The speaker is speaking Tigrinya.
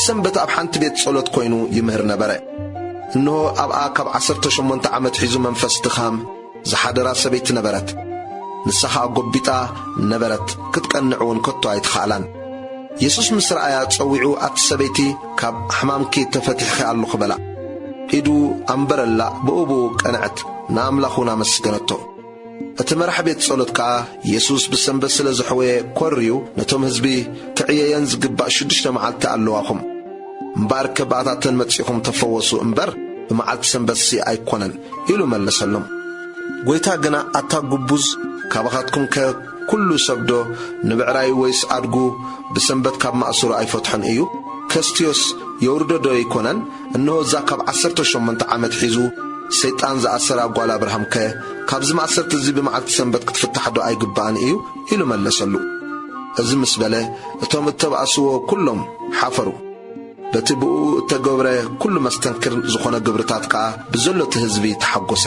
ሰንበት ኣብ ሓንቲ ቤት ጸሎት ኮይኑ ይምህር ነበረ። እንሆ ኣብኣ ካብ ዓሰርተ ሸሞንተ ዓመት ሒዙ መንፈስ ድኻም ዝሓደራ ሰበይቲ ነበረት። ንሳ ኸኣ ጎቢጣ ነበረት፣ ክትቀንዕ እውን ከቶ ኣይትኸኣላን። የሱስ ምስ ረኣያ ጸዊዑ፣ "ኣቲ ሰበይቲ፣ ካብ ሕማምኪ ተፈቲሕኺ ኣለኹ" በላ። ኢዱ ኣንበረላ፣ ብእኡ ብኡ ቀንዐት፣ ንኣምላኽ እውን ኣመስገነቶ። እቲ መራሕ ቤት ጸሎት ከኣ፣ የሱስ ብሰንበት ስለ ዘሕወየ ኰርዩ፣ ነቶም ህዝቢ፣ "ክዕየየን ዝግባእ ሽዱሽተ መዓልቲ ኣለዋኹም። እምበኣርከ ብኣታተን መጺኹም ተፈወሱ እምበር፣ ብመዓልቲ ሰንበትሲ ኣይኮነን" ኢሉ መለሰሎም። ጐይታ ግና፣ "ኣታ ግቡዝ፣ ካባኻትኩምከ ኵሉ ሰብዶ ንብዕራዩ ወይስ ኣድጉ ብሰንበት ካብ ማእሰሩ ኣይፈትሖን እዩ? ከስትዮስ የውርዶ ዶ ኣይኮነን? እንሆ እዛ ካብ ዓሰርተ ሸሞንተ ዓመት ሒዙ ሰይጣን ዝኣሰራ ጓል ኣብርሃምከ ካብዚ ማእሰርቲ እዚ ብመዓልቲ ሰንበት ክትፍታሕ ዶ ኣይግባእን እዩ?" ኢሉ መለሰሉ። እዚ ምስ በለ፣ እቶም እተባእስዎ ኵሎም ሓፈሩ። በቲ ብእኡ እተገብረ ኵሉ መስተንክር ዝኾነ ግብርታት ከኣ ብዘሎ እቲ ህዝቢ ተሓጐሰ።